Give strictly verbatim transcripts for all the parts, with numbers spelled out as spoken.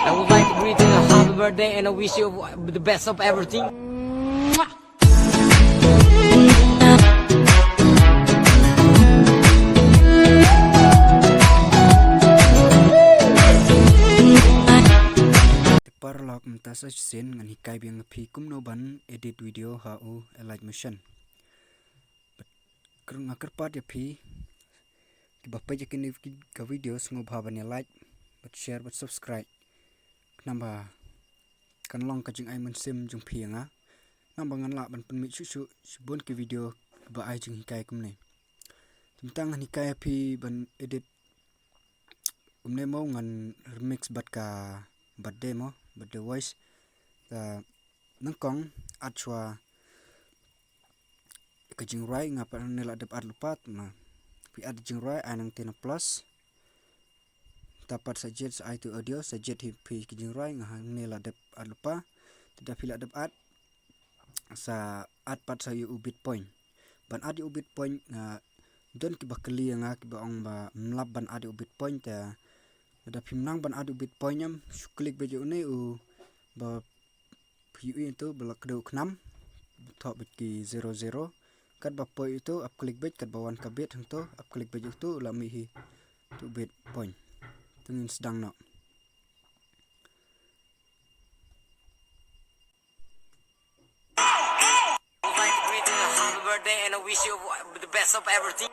I would like to greet you a happy birthday and I wish you the best of everything. Te paralok, mynta sa shisien ngan hikai biang ïa phi kumno ban edit video ha u Alight Motion. Bad kyrpad ïa phi kiba peit ïa kine ki, ka video, sngewbha ban ïa like bad share bad subscribe. Khnang ba kan long ka jingai mynsiem jong phi ïa nga, khnang ba ngan lah ban pynmih shuh shuh shibun ki video kiba ai jinghikai kumne. Te mynta ngan hikai ïa phi ban edit kumne mo, ngan remix bad ka birthday mo, birthday voice. Te nyngkong, add shuwa ka jingrwai, nga pat hangne la dep add lypa, te ma phi add jingrwai ai nangta na plus. Te pat sa jied sa ai tu audio, sa jied hi phi ka jingrwai, nga hangne la dep add lypa. Te da phi la dep add, sa add pat sa ïa u beat point. Ban add ïa u beat point, nga don kiba kylli ïa nga, kiba ong ba ym lap ban add ïa u beat point, te lada phim nang ban add ïa u beat point em, shu click beit ïa une u ba phi ïohi hangto ba la kdew khnam, thoh beit ki zero zero. Katba poi uto, ap click beit, katba wan ka beat hangto, ap click beit uto, la mih hi tu beat point. Te ngin sdang noh. I'd like to greet you a happy birthday and I wish you the best of everything.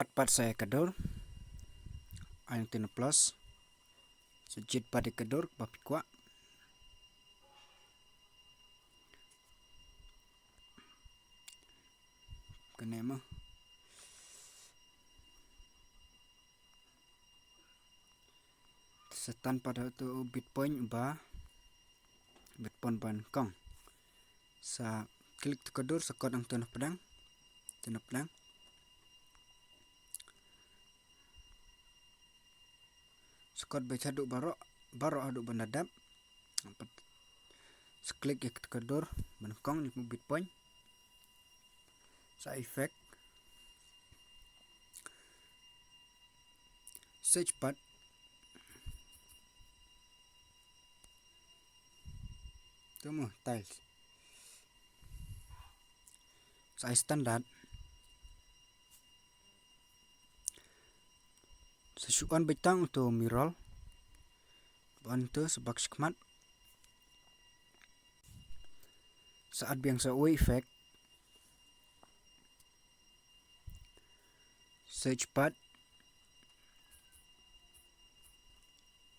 Add pat sa ïa ka dur, ai nangta na plus. Sa jied pat ïa ka dur ba phi kwah. Kane mo. Sa tan pat ha uto u beat point ba, beat point ba nyngkong. Sa click tu ka dur, sa kot hangto na pdeng. Tu na pdeng. Sa kot beit haduh baroh, baroh haduh ban da dep. Sa click ïa ka dur ba nyngkong, ïa u beat point. Sa effect. Sa edge path. Tu mo, tiles. Sa ai standard. Sa shu on beit tang uto u mirror. Ba on tu sa bak shakhmat. Sa add biang sa uwei u effect. Sa edge path.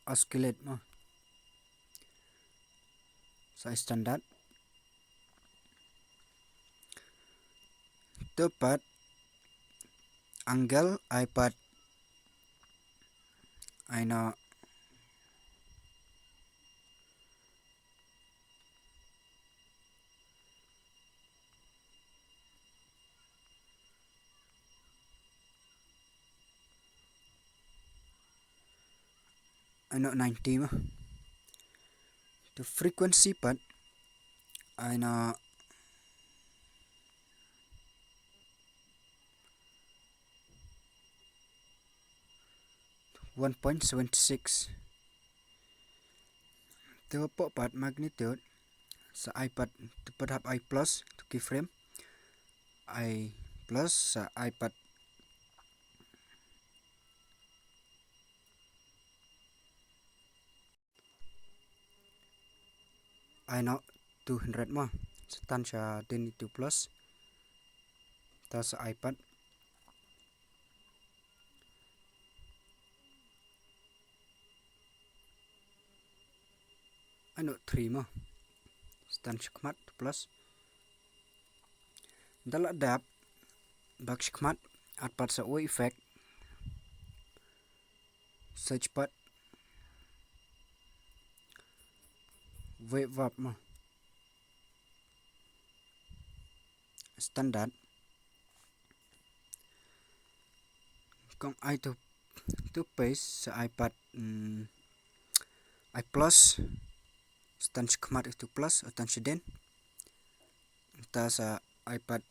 Oscillate mo. Sa ai standard. Tu pat angle, ai pat, ai noh ai noh ninety mo. Tu frequency pat ai noh one point seven six. Tu pat magnitude, sa ai pat, tu pat hap ai plus, tu keyframe. Ai plus, sa ai pat ai noh two hundred mo. Sa tan shadien ïa tu plus. Ta sa ai pat ai noh three mo. Sa tan shakhmat plus. Da la dep bak shakhmat, add pat sa uwei u effect. Sa edge path. Wave warp mo. standard. Kong ai tu, tu paste sa ai pat, mm, ai plus. Stan shi khmat itu plus, stan shi den. Ta sa ai pat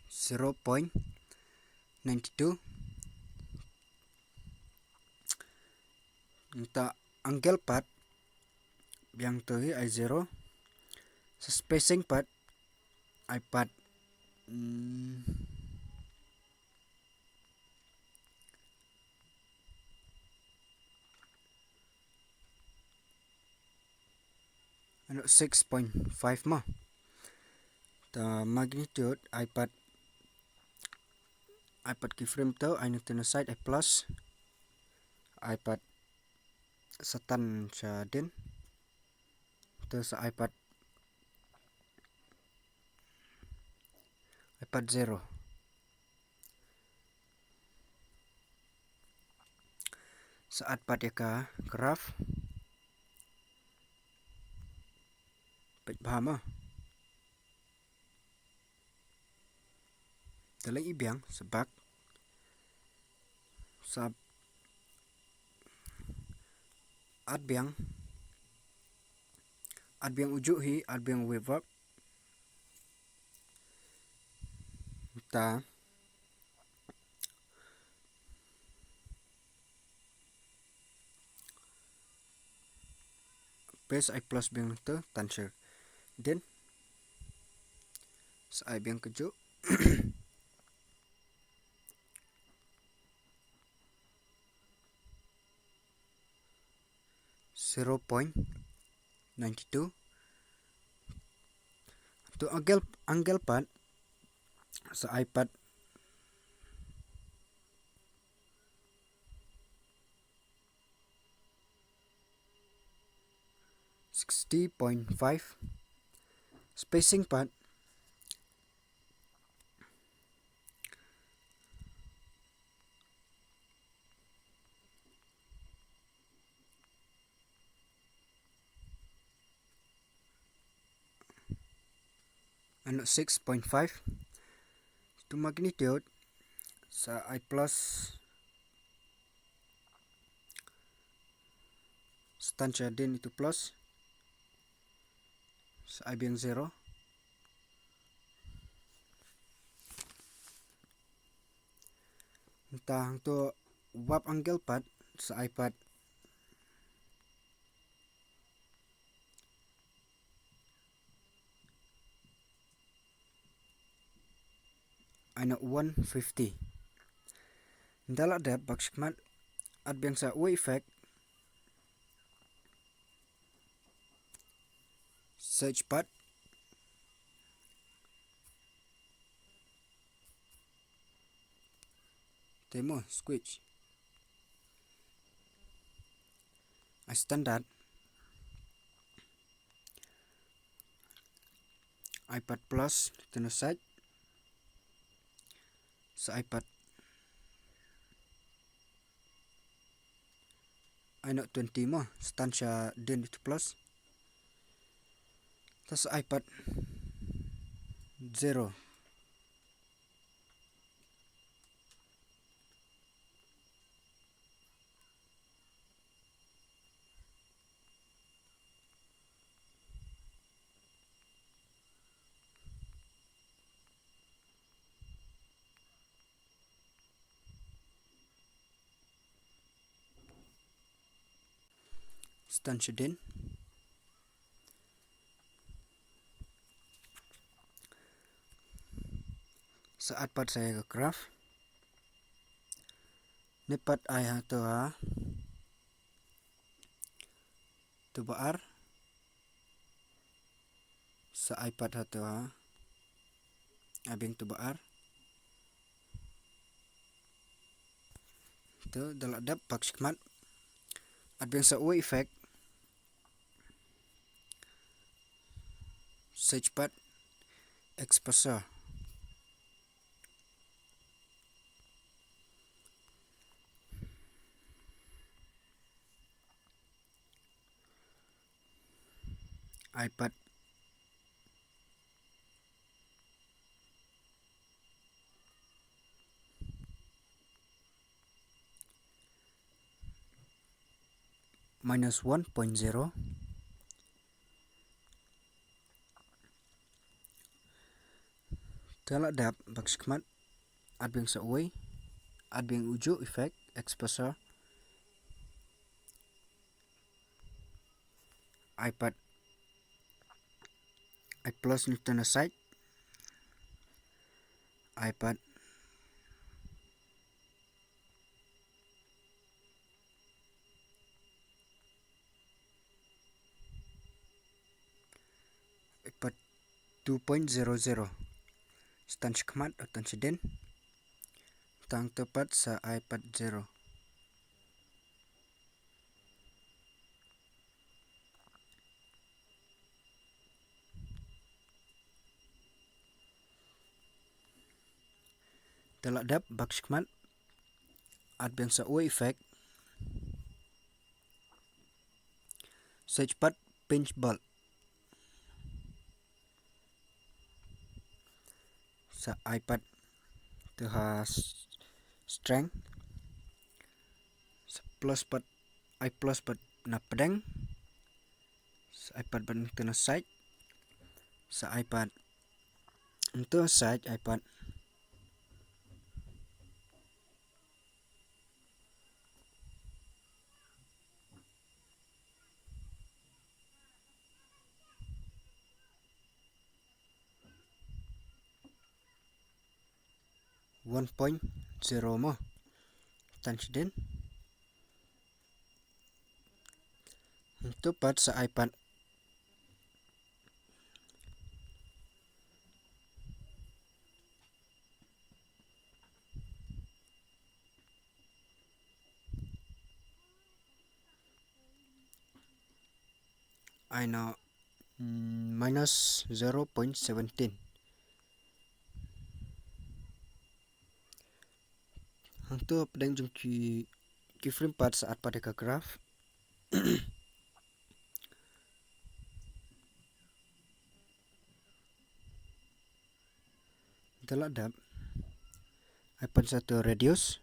zero point nine two. Nta angle pat biang tu hi ai zero. Sa spacing pat ai pat, mm, ano, six point five mo. Ta magnitude ai pat, ai pat keyframe tu, ai nang tu na side ai plus. Ai pat stan shi den. Tu sa ai pat, ai pat zero. Sa add pat ïa ka graph. Peit bha mo. Te lei i biang sa back. Sa add biang. Add biang u juh hi, add biang u wave up. Ta paste ai plus biang tu, tan shi den. Sa ai biang ka juh. Zero point nine two. Tu angle, angle pat sa ai pat sixty point five. Spacing pat ano, six point five. Tu magnitude sa ai plus. Stan shi den itu plus. Sa ai biang zero. Nta hangtu warp angle pat sa ai pat ai na one fifty. Nda la dep bak shikmat, add biang sa u effect. Search pat. Te mo, squeeze. Ai standard. Ai pat plus, tu na side. Sa ai pat ai na twenty mo, stan shi den itu plus. Ta sa ai pat zero. Stan shi den. Sa add pat sa ïa ka graph. Ne pat ai ha tu ha. Tu ba ar. Sa ai pat ha tu ha. Ai biang tu ba ar. Tu da la dep bak shikmat. Add biang sa u effect. Search pat exposure. iPad minus one point zero. Te la dep bak shikmat, at biang sa uwei, at biang uju effect, exposure, iPad, i plus ni tena side, iPad, iPad two point zero zero. Stan shikmat, atan shiden. Tang tepat sa iPad zero. Te la dep bak shikmat, at biang sa uwei effect. Search pad pinch bolt. Sa iPad te ha s-, strength. Sa plus pad, i plus pad na pdeng. Sa iPad ban te na side. Sa iPad. Ntu side iPad. One point zero mo. Tan shiden. Ntu pat sa iPad. Ai na, mm, minus zero point seventeen. Hangto pdeng jong ki, ki frame pat sa at pat ka graph. Te la dep. Ai pat sa to radius.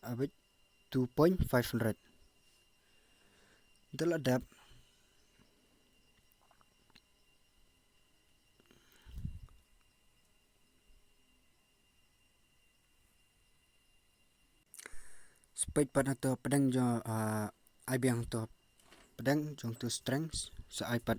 Abit two point five hundred. Te la dep. Spade pat na to pdeng jong, ah, ai biang to pdeng jong to strength sa iPad.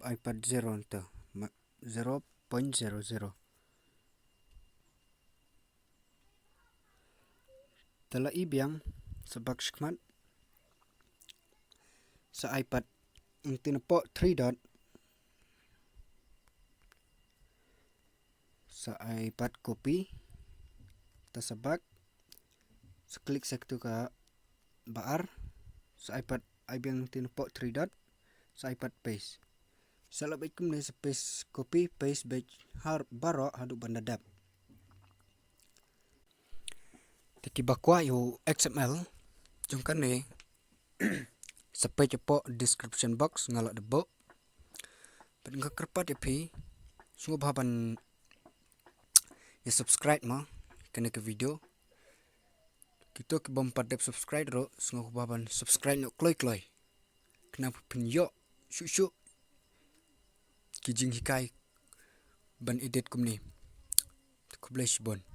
iPad zero nta, ma-, zero point zero zero. Te la i biang sa bak shikmat sa iPad nti na pok three dot. Sa iPad copy. Ta sa bak. Sa click sa ktu ka ba ar. Sa iPad ai biang nti na pok three dot. Sa iPad paste. Sa la beit kumne sa paste, copy paste beit har baroh haduh ban da dep. Te kiba kwah ïa u X M L jong kane sa peit hapoh description box nga la da buh. Bad nga kyrpad ïa phi sngewbha ban ïa subscribe mo kane ka video. Kito ki bym pat dep subscribe ruh sngewbha ban subscribe noh kloi kloi. Khnang ba phin ïoh shuh shuh ki jinghikai ban edit kumne. Khublei shibun.